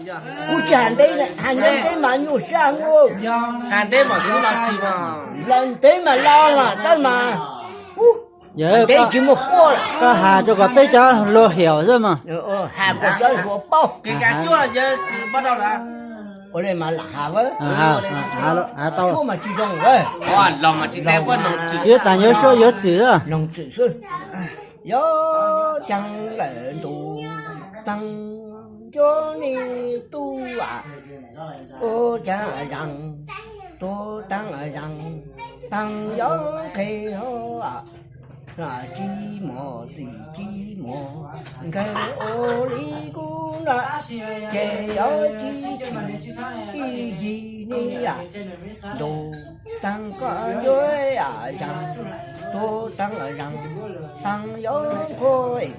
Kuv tsis has ntev, has ntev mas nyuaj siab nkuj. Has ntev mas tsis los tsis, los ntev mas los mas tab mas, yog ntev tsis muaj kuaj lawm. Koj has rau kom peb cov hluas hiam xwb mas. Has kom cov hluas paub. Ua li mas lam has, suab mas tsis zoo. Yuav tas yuav suab yuav txwm xwb. Noog txwm xwb. Yuav ceev lawm ntuj, teeb ncuab nej tub, ua ceev zeeg, tuaj teeb zeeg, teeb yuav qhia, tsis mos txwm tsis mos, nkawd ua li kuv na, ces yuav tsis tshwm ib yig nej ntuj, teeb koj ncuab zeeg, tuaj teeb zeeg, teeb yuav qhuav,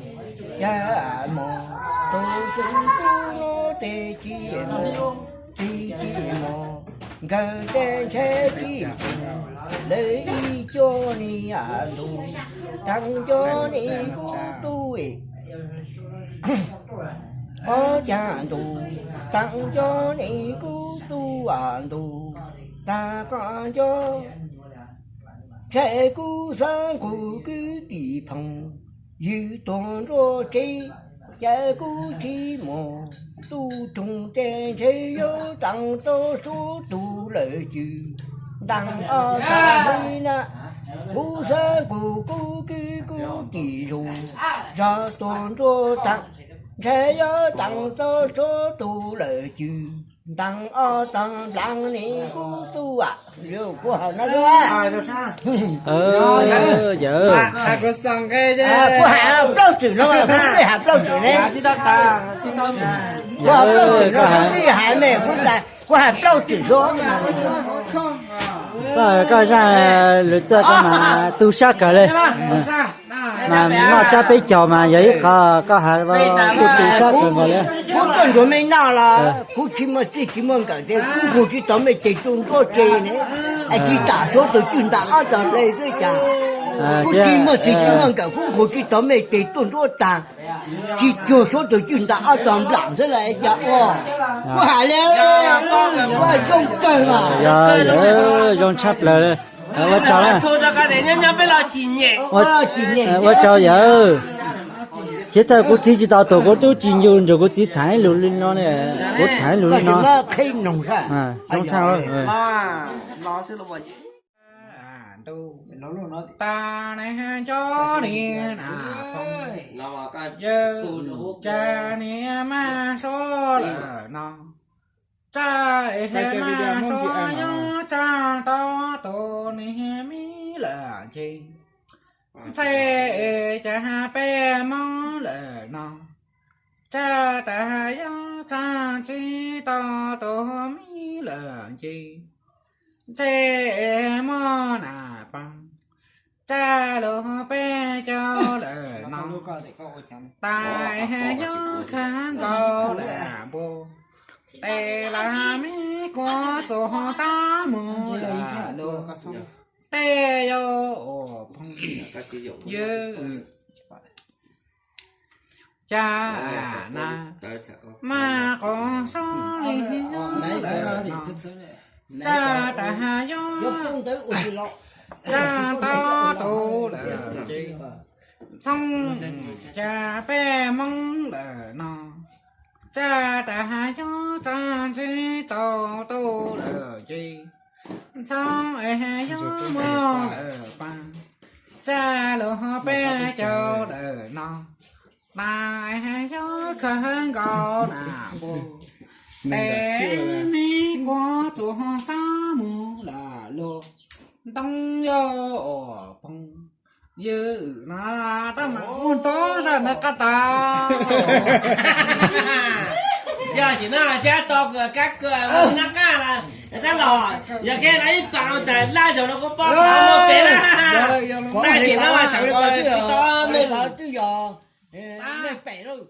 yog mos tus xwb tub no ces tsis mos, tsis tsis mos, nkawd tej ntshe tsis tshwm, lawv ib cuab nej ntuj, teeb ncuab nej kuv tub. Ob cag ntuj, teeb ncuab nej kuv tub ntuj, tag koj ncuab, ntshe kuv xeeb kuv kwv tij phooj ywg tuag nruab tsev, ces kuv tsis mos, tub roog ces ntshe yuav teeb tau suav tug lawm cwj, ntees ob tag li na, kuv xeeb kuv kuv kwv kuv tij zug, zog tuag nruab tag, ntshe yuav teeb tau suav tug lawm cwj, ntees ob tag nplas ne kuv tub. Kuv has no, kuv has plaub txwm no, kuv has plaub txwm ne, kuv has plaub txwm no, kuv has me, kuv has plaub txwm xwb. Koj zaj lus txawj koj mas tu sab kawg li, mas noj tsab peb caug mas yog ib qho koj has kuj tu sab kawg nkaus li. Kuv tuaj nrog mej noj los kuv tsis muaj txij tsis muaj nkawm ces kuv nqug tsis tau mej tes tuaj nruab tsev ne, tsis tam suav tug cwj ntees ob tog hle xwb cas. Kuv tsis muaj txij tsis muaj nkawm kuv nqug tsis tau mej tes tuaj nruab tag, tsis cuag suav tug cwj ntees ob tog nplas xwb las cas ua. Kuv has li, zoo kawg mas. Yog, zoo tshaj plaws. Ua tsaug, ua tsaug yawg. Thiab thaum kuv txiv tsis tau tuag kuv twb tsis ncu nrog kuv txiv tham ib lus li no ne, kuv tham ib lus li no. Zoo tshaj. Ntuj tas ne cov niag na phooj ywg, cas niag maj sua lawm no, tsam es maj sua nyob tsam tau tus niag me lawm ces, ntxhe es cas peb mob lawm no, tsam tas yog tsam tsis tau tus me lawm ces, ntxhe es mob na phooj, tsam lub peb caug lawm no, tas es nyob kawg nkaus lam npua, tes lam me kuv txuas txab mus lawm luag, tej yau phooj ywg, cas na maj qos sub li no, tsam tas yog tsam tau tus lawm ces, ntxhe cas peb mob lawm no, tsam tas yog tsam tsis tau tus lawm ces, ntxhe es yog mob lawm pab, tsam lub peb caug lawm no, tas yog kawg nkaus na phooj, tes me kuv txuas txab mus lawm luag, ntoo yau phooj ywg no, tab mas ua nrov zaj no qab tas. Yog sim no tsab to kab kab nab qab na, tab los yog khe na ib pas tas laj zaug no kuv pom qhov muaj pem na. Tab sis no tsam ko tsis tau me twb yog pem lawm.